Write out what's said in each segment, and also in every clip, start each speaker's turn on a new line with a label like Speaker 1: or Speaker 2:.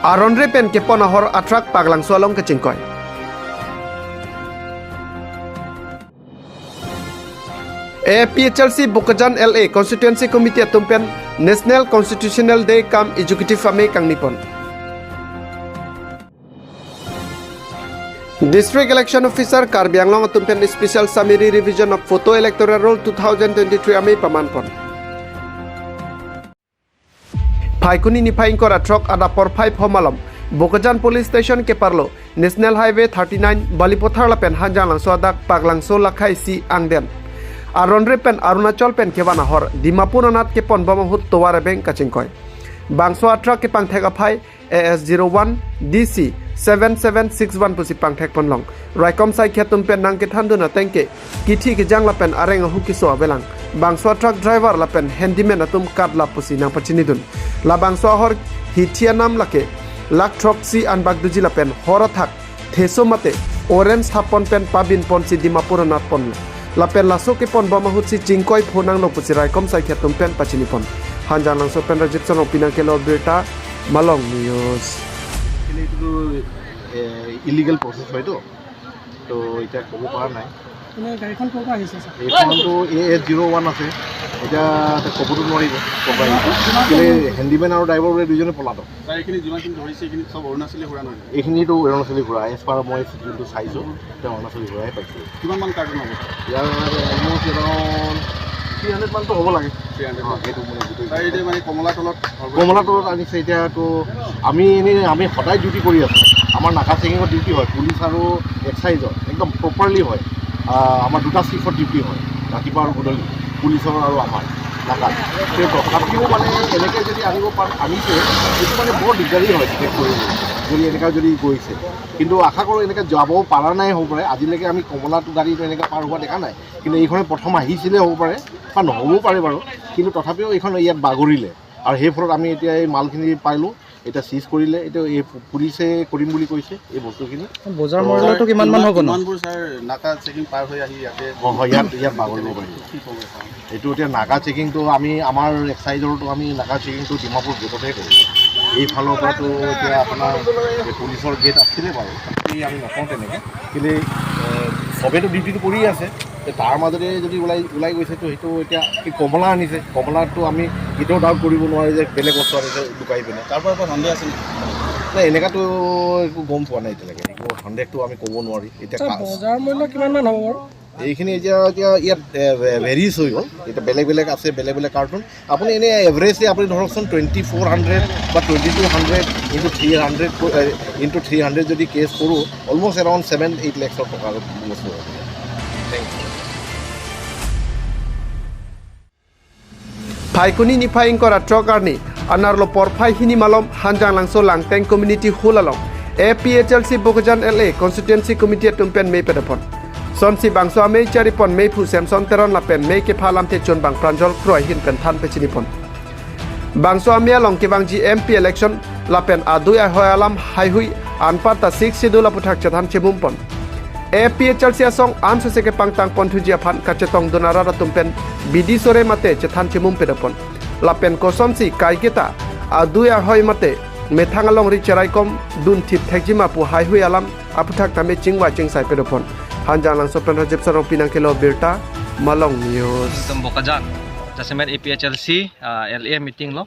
Speaker 1: Aronre pen ke ponahor atrak paglangso along ke chingkoi. APHLC Bokajan LA Constituency Committee atumpen National Constitutional Day kam Executive ame kangnipon. District Election Officer Karbi Anglong atumpen Special Summary Revision of Photo Electoral Roll 2023 ame pamanpon. Phaikuni ni phaing kora truck adapor 5 homalom Bokajan Police Station ke parlo National Highway 39 Balipothar lapen hanjang langso adak paglangso lakhai si angden. Aronre pen Arunachal pen kewana hor Dimapur anat ke pon bamahut toware beng kachingkoi. Bangso atra ke pangthek aphai AS01 DC 7761 pusi pangthek ponlong. Raikom sai khetum pen nang ke thanduna tengke kithi ke jangla pen areng hukiso abelang. Bangso truck driver la pen handyman atum kat la pusi nang pachinidun. La bangso hor hithia nam lake lak truck si anbagduji la pen horothak theso mate orange thapon pen pabin pon si Dimapur anat pon. Lapen laso ke pon bamahut si chingkoi phonang lo pusi raikom sai khetum pen pachini pon. Hanjang langso pen rajip son opinang kelo birta Malong News.
Speaker 2: এইটো illegal process হয়তো তো এতিয়া ক'ব পৰা নাই।
Speaker 3: গাড়ীখন ক'ৰ পৰা আহিছে?
Speaker 2: এইখনটো AS01 আছে, এতিয়া ক'বতো নোৱাৰিব ক'ৰ পৰা আহিছে। কেলে হেণ্ডিমেন আৰু ড্ৰাইভাৰ বোলে দুইজনে পলাতক।
Speaker 4: এইখিনি যিমানখিনি ধৰিছে এইখিনি চব অৰুণাচলী ঘোঁৰা নহয়?
Speaker 2: এইখিনিতো অৰুণাচলী ঘোঁৰা, এজ পাৰ মই যোনটো চাইছোঁ এতিয়া অৰুণাচলী ঘোঁৰাই পাইছোঁ।
Speaker 4: কিমানমান কাৰ্টুন হ'ব?
Speaker 2: ইয়াৰ অলমষ্ট এৰাউণ্ড 300 মানটো হ'ব লাগে।
Speaker 4: 300
Speaker 2: সেইটো মানে গোটেই
Speaker 4: এতিয়া মানে কমলা তলত
Speaker 2: কমলা তলত আনিছে। এতিয়াতো আমি এনেই আমি সদায় ডিউটি কৰি আছোঁ। আমাৰ নাকা চেকিঙত ডিউটি হয়, পুলিচ আৰু এক্সাইজৰ একদম প্ৰপাৰলি হয়। আমাৰ দুটা চিফ্টত ডিউটি হয়, ৰাতিপুৱা আৰু গধূলি, পুলিচৰ আৰু আমাৰ নাকাত। তথাপিও মানে এনেকৈ যদি আনিব পাৰ আনিছে, সেইটো মানে বৰ দিগদাৰী হয় ডিটেক্ট কৰিবলৈ যদি এনেকুৱা যদি গৈছে। কিন্তু আশা কৰোঁ এনেকৈ যাব পৰা নাই হ'ব পাৰে। আজিলৈকে আমি কমলাটো গাড়ীটো এনেকৈ পাৰ হোৱা দেখা নাই, কিন্তু এইখনে প্ৰথম আহিছিলে হ'ব পাৰে বা নহ'বও পাৰে বাৰু। কিন্তু তথাপিও এইখন ইয়াত বাগৰিলে আৰু সেই ফলত আমি এতিয়া এই মালখিনি পালোঁ, এতিয়া চিজ কৰিলে। এতিয়া এই পুলিচে কৰিম বুলি কৈছে এই বস্তুখিনি।
Speaker 3: বজাৰ মূল্যটো কিমানমান হ'ব?
Speaker 4: ইমানবোৰ ছাৰ নাকা চেকিং পাৰ হৈ আহি ইয়াতে
Speaker 2: হয়, ইয়াত বাগৰিব পাৰিব। এইটো এতিয়া নাকা চেকিংটো আমি আমাৰ এক্সাইজৰটো আমি নাকা চেকিংটো ডিমাপুৰ গেটতহে কৰোঁ। এইফালৰ পৰাতো এতিয়া আপোনাৰ এই পুলিচৰ গেট আছিলে বাৰু, এই আমি নকওঁ তেনেকৈ। কিন্তু চবেইতো ডিউটিটো কৰিয়ে আছে, তাৰ মাজতে যদি ওলাই ওলাই গৈছেতো সেইটো এতিয়া এই কমলা আনিছে, কমলাটো আমি কেতিয়াও ডাউট কৰিব নোৱাৰি যে বেলেগ বস্তু আনিছে লুকাই পিনে।
Speaker 4: তাৰ পৰা সন্দেহ আছে নেকি?
Speaker 2: নাই, এনেকুৱাতো একো গম পোৱা নাই এতিয়ালৈকে, একো সন্দেহটো আমি ক'ব নোৱাৰি। এতিয়া
Speaker 3: বজাৰ মূল্য কিমানমান হ'ব বাৰু
Speaker 2: এইখিনি? এতিয়া এতিয়া ইয়াত ভেৰিজ হৈ গ'ল, এতিয়া বেলেগ বেলেগ আছে, বেলেগ বেলেগ কাৰ্টুন। আপুনি এনেই এভাৰেজলি আপুনি ধৰকচোন 2400 বা 2200 ইণ্টু 300 ইণ্টু 300 যদি কেছ কৰোঁ, অলমষ্ট এৰাউণ্ড 7-8 লেক্সৰ টকাৰ বস্তু হ'ব। Thank you.
Speaker 1: Phaikuni ni phaing kora truck arni anarlo por phai hini malom hanjang langso langteng community hulalong APHLC Bokajan LA Constituency Committee tumpen mei pedapon. Sonsi bangso amei charipon mei phu Samson teron lapen mei ke phalam the chon bang pranjol kroi hin pen than pechinipon. Bangso amia long ke bangji MP election lapen adui hoyalam haihui anparta 6 schedule aputhak chathan chemumpon. APHLC asong anso seke pangtang ponthuji aphan kachetong donara tumpen bidi sore mate chethan chemum pedapon. Lapen kosonsi kaiketa adui hoy mate methangalong ri cheraikom dun thip thekjima pu haihui alam aputhak tame chingwa chingsai pedapon. Hanjang langso pen rajip sarong pinang kelo birta Malong News.
Speaker 5: Bokajan jasemet APHLC LA meeting lo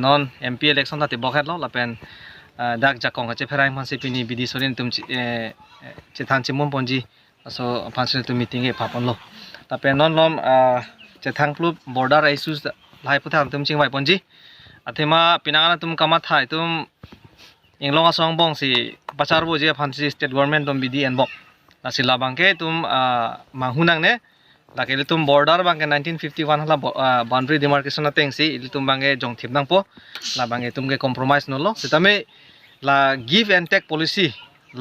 Speaker 5: non MP election tati bokhet lo lapen dak jakong ache pherai phansi pini bidi sorin tum chethan chimum ponji so phansi tu meeting e phapon lo tapen non lom chethang plu border issues lai putha tum chingwai ponji athema pinangana tum kama thai tum inglong asong bong si pachar bo je phansi state government tum bidi en bok lasila bangke tum manghunang ne lakele tum border bangke 1951 hala boundary demarcation ateng si ili tum bangke jongthip nang po la bangke tum ke compromise no lo sitame la give and take policy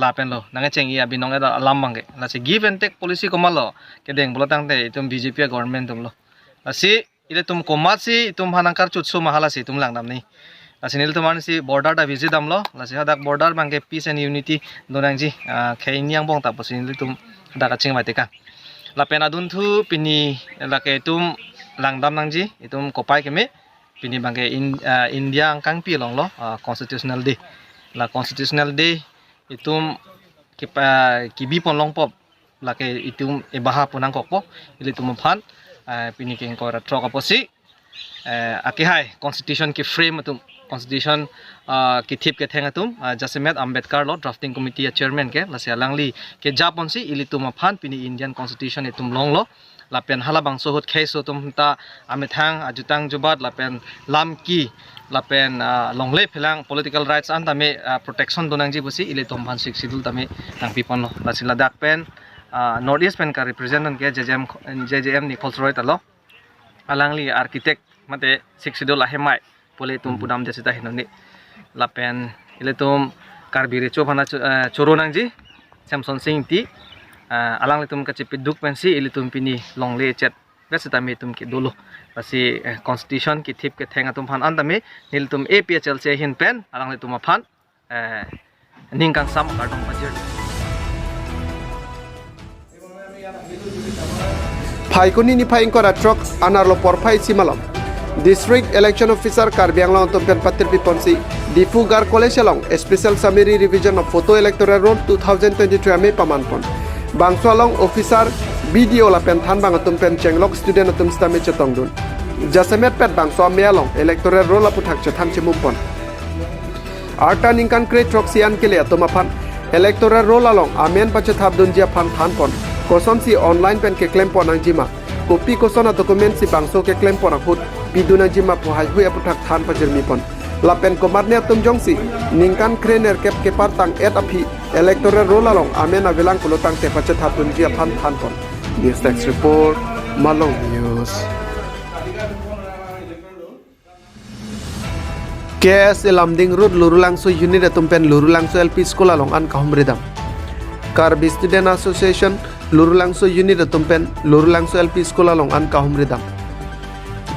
Speaker 5: la pen lo nange cheng ya binong da alam bangke la si give and take policy komalo ke deng bola tang te tum BJP government tum lo la si ile tum komat si tum hanangkar chutsu mahala si tum lang namni la sinil tum si border da visit dam lo la si hadak border bangke peace and unity donangji kheinyang bong ta posin tum da ka ching mai te ka la pena dun thu pini la ke tum langdam nangji itum kopai keme pini bangke in India angkang pi long lo constitutional day La constitutional day itum kibi pon longpop la ke itum ebaha punang kokpo ili tum phan pini ke kora trok aposi akihai constitution ki frame atum constitution ki thip ke theng atum Jasemet Ambedkar lo drafting committee chairman ke la se alangli ke japonsi ili tum phan pini Indian constitution itum long lo lapen hala bangso hot khaiso tum ta amethang ajutang jubat lapen lamki lapen longle phelang political rights an tame protection donang ji busi ile tom phan six schedule tame tang pipon lo lasila dak pen north east pen ka representant ke JJM ni cultural talo alangli architect mate six schedule ahemai pole tum pudam jesita hinoni lapen ile tum karbire chobana choronang ji Samson Singh ti alang litum ka chipi duk pensi ilitum pini longle chat besitami tum ki dulu pasi constitution ki thip ke thenga tum phan andami niltum APHL che hin pen alang litum phan ningkang sam kardong bajir
Speaker 1: Phaikoni ni phaing kora truck anarlo porphai simalom District Election Officer Karbi Anglong tumpen patir piponsi Difu Gar College along Special Summary Revision of Photo Electoral Roll 2023 ame pamanpon Bangso along officer BDO lapen than bang tumpen chenglok student atum stame chetongdun Jasemet pet bangso ame along electoral roll aputhak chethan chemumpon Arta ningkan kre truck sian kele atumaphan electoral roll along amen pache thabdun jia phan thanpon koson si online pen ke claim pon angjima copy koson a document si bangso ke claim pon akhut piduna jima pohai hui aputhak than pajermi pon lapen komarne atum jongsi ningkan krener kep kepar tang et api electoral roll along amen avelang kulotang te pache thabdun jia phan thanpon. News Desk Report, Malong News. KS Lamding Road Lurulangso Unit atumpen Lurulangso LP School along an kahumridam Karbi Student Association Lurulangso Unit atumpen Lurulangso LP School along an kahumridam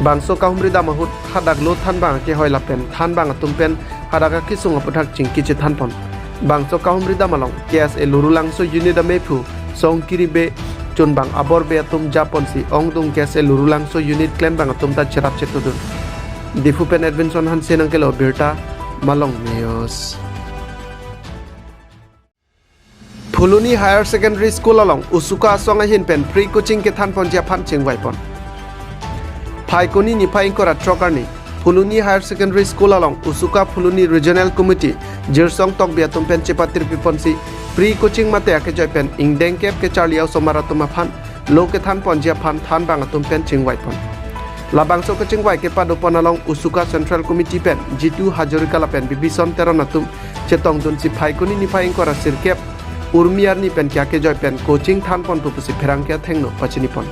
Speaker 1: Bangso kahumridam ahut hadak lo than bang ke hoi lapen than bang atumpen hadaka kisung aputhak chingki che thanpon Bangso kahumridam along KS Lurulangso Unit amepu songkiri be chunbang abor be atum japon si ongdung KS Lurulangso Unit claim bang atum ta cherap chetudun Difu pen Edvinson Hansen angkelo Birta Malong News. Phuluni Higher Secondary School along Usuka asonga hin pen free coaching ke than pon jia phan chengwai pon Phaikoni ni phaing kora trokarni Phuluni Higher Secondary School along Usuka Phuluni Regional Committee Jirsong tok bia tumpen chepatir piponsi free coaching mate ake joy pen ingdeng kep ke charliao somara tuma phan lo ke than pon jia phan than bang tumpen chengwai pon Labangso kechengwai ke padopon along Usuka Central Committee pen Jitu Hazarika lapen Bibison Teronatum chetong dun si Phaikoni ni phaing kora sirkep Urmiar ni pen kya ke joy pen coaching than pon pupusi pherangkya thengno pachini pon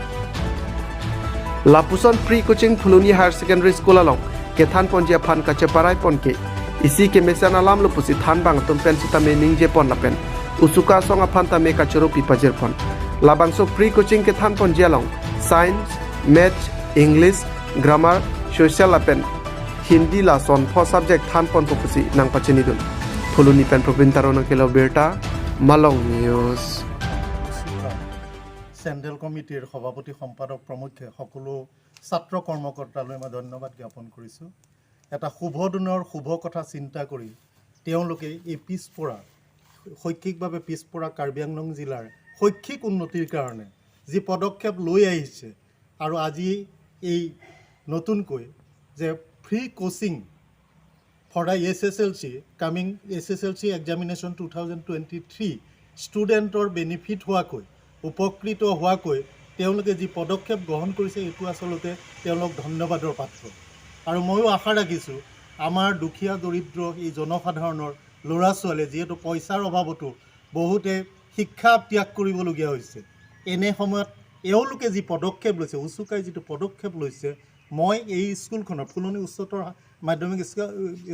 Speaker 1: Lapuson free coaching Phuluni Higher Secondary School along ke than pon jia phan kacheparai pon ke isi ke mesan alam lupusi than bang tumpen sitame ningje pon lapen Usuka songa phan tame kachoro pipajer pon Labangso free coaching ke than pon jia along science maths English grammar social lapen Hindi la son for subject than pon pupusi nang pachini dun Phuluni pen Probin Taron kelo Birta Malong News.
Speaker 6: Central কমিটিৰ সভাপতি সম্পাদক প্ৰমুখ্যে সকলো ছাত্ৰ কৰ্মকৰ্তালৈ মই ধন্যবাদ জ্ঞাপন কৰিছোঁ। এটা শুভ দিনৰ শুভ কথা চিন্তা কৰি তেওঁলোকে এই পিছপৰা শৈক্ষিকভাৱে পিছপৰা কাৰ্বি আংলং জিলাৰ শৈক্ষিক উন্নতিৰ কাৰণে যি পদক্ষেপ লৈ আহিছে আৰু আজি এই নতুনকৈ যে free coaching for the SSLC coming SSLC examination 2023 ষ্টুডেণ্টৰ benefit হোৱাকৈ উপকৃত হোৱাকৈ তেওঁলোকে যি পদক্ষেপ গ্ৰহণ কৰিছে, এইটো আচলতে তেওঁলোক ধন্যবাদৰ পাত্ৰ। আৰু ময়ো আশা ৰাখিছোঁ, আমাৰ দুখীয়া দৰিদ্ৰ এই জনসাধাৰণৰ ল'ৰা ছোৱালীয়ে যিহেতু পইচাৰ অভাৱতো বহুতে শিক্ষা ত্যাগ কৰিবলগীয়া হৈছে, এনে সময়ত এওঁলোকে যি পদক্ষেপ লৈছে, উচুকাই যিটো পদক্ষেপ লৈছে, মই এই স্কুলখনৰ ফুলনি উচ্চতৰ মাধ্যমিক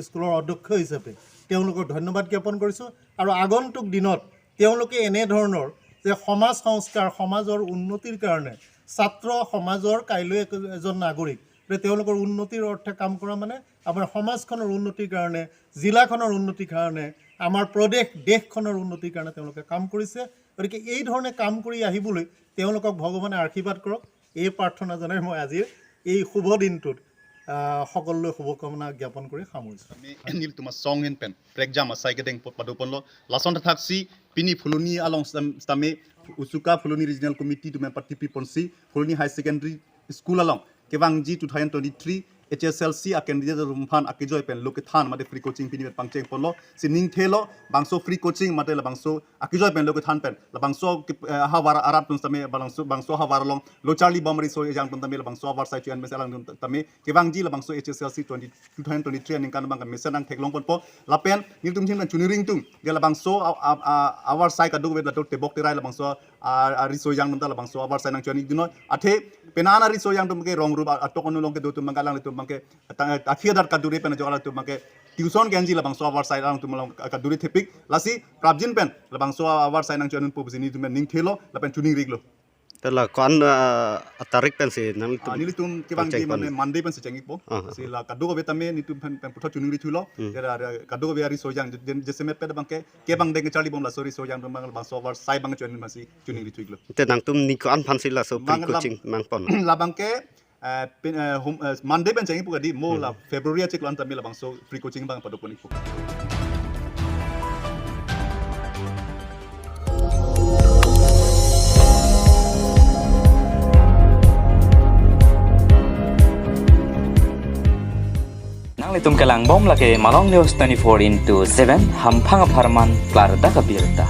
Speaker 6: স্কুলৰ অধ্যক্ষ হিচাপে তেওঁলোকক ধন্যবাদ জ্ঞাপন কৰিছোঁ। আৰু আগন্তুক দিনত তেওঁলোকে এনেধৰণৰ যে সমাজ সংস্কাৰ, সমাজৰ উন্নতিৰ কাৰণে, ছাত্ৰ সমাজৰ কাইলৈ এজন নাগৰিক, গতিকে তেওঁলোকৰ উন্নতিৰ অৰ্থে কাম কৰা মানে আমাৰ সমাজখনৰ উন্নতিৰ কাৰণে, জিলাখনৰ উন্নতিৰ কাৰণে, আমাৰ প্ৰদেশ দেশখনৰ উন্নতিৰ কাৰণে তেওঁলোকে কাম কৰিছে। গতিকে এই ধৰণে কাম কৰি আহিবলৈ তেওঁলোকক ভগৱানে আশীৰ্বাদ কৰক, এই প্ৰাৰ্থনা জনাই মই আজিৰ এই শুভ দিনটোত সকলোলৈ শুভকামনা জ্ঞাপন কৰি সামৰিছোঁ।
Speaker 7: Nil tuma song hen pen prek jam asai ke deng padu ponlo lason thak si pini phuluni along stame usuka Phuloni Regional Committee tu member TP ponsi Phuloni High Secondary School along kewang ji 2023 HSLC a candidate rumfan akijoi pen loke than mate free coaching pini pangcheng ponlo si ning thelo bangso free coaching mate la bangso akijoi pen loke than pen la bangso hawar arab tun stame bangso bangso hawar long lo charlie bomri so jang tun tame la bangso hawar sai chuan mesalang tun tame kewang ji la bangso HSLC 2023 aning kan bang mesan ang theklong pon po la pen nil tum chim chuniring tung ge la bangso awar sai kadu la to tebok terai la bangso ari so jang tum la bangso awar sai nang chuan dino athe penana ri so yang tum ke rong rup atokonu long ke do tum bangkalang tum bangke athiadar kaduri pen jogala tum bangke tuition genji la bangso awar sai lang tum long kaduri thepik lasi prabjin pen la bangso awar sai nang chuan pu sini tum ning thelo la pen chuning riglo
Speaker 8: la kon tarik pen si nang tum
Speaker 7: nili tum kewang ji mane Monday pen se changi po si la kadu ko betame ni tum pen pen putha chuning ri thulo kadu ko be ari so jang jese me pe bangke ke bang deng chali bom la sori so jang tum bang bangso awar sai bang chuan ma si chuning ri thuiglo
Speaker 8: te nang tum ni kon phan si la so free coaching mang pon
Speaker 7: la bangke Monday pen changi po kadi mo la February achik lan tame la bangso free coaching bang padu poni po.
Speaker 9: Nang litum kalang bom lake Malong News 24/7 hampang pharman klar da kabirta.